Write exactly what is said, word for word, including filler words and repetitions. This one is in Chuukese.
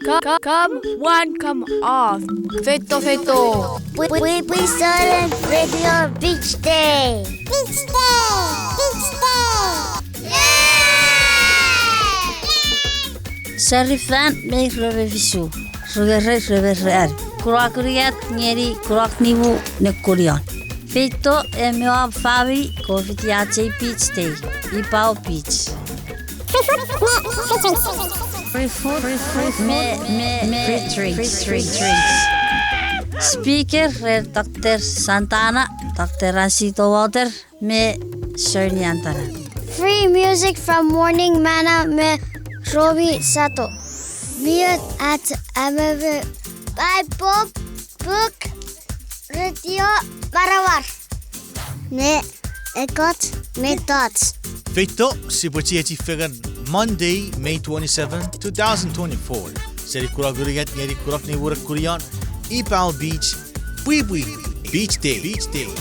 Come, come one, come off. Feito, feito. Pwipwi Souneng Radio Beach Day. Beach Day, Beach Day. Sari fan mei rue me fisu, rue rei rue me ran. Kunok unungat ngeni kunok nimu ne kunion. Feito me om famini kon fiti ach ei beach day, Ipau Beach. Free food, free food, me, me, me, free drinks, free drinks. Speaker ren Doctor Santana, Doctor Ansito Walter, me Sonian Tana. Free music from Morning Manna me Romi Sato. Mion at amere Bible book, radio, marawar. Me ekkoch mettoch. Feito, sipwe chiechi fengen Monday, May twenty-seven, two thousand twenty-four. Seni kunok unungat ngeni kunok nimu ne kunion, Ipau Beach, Pwipwi Beach Day, Beach Day.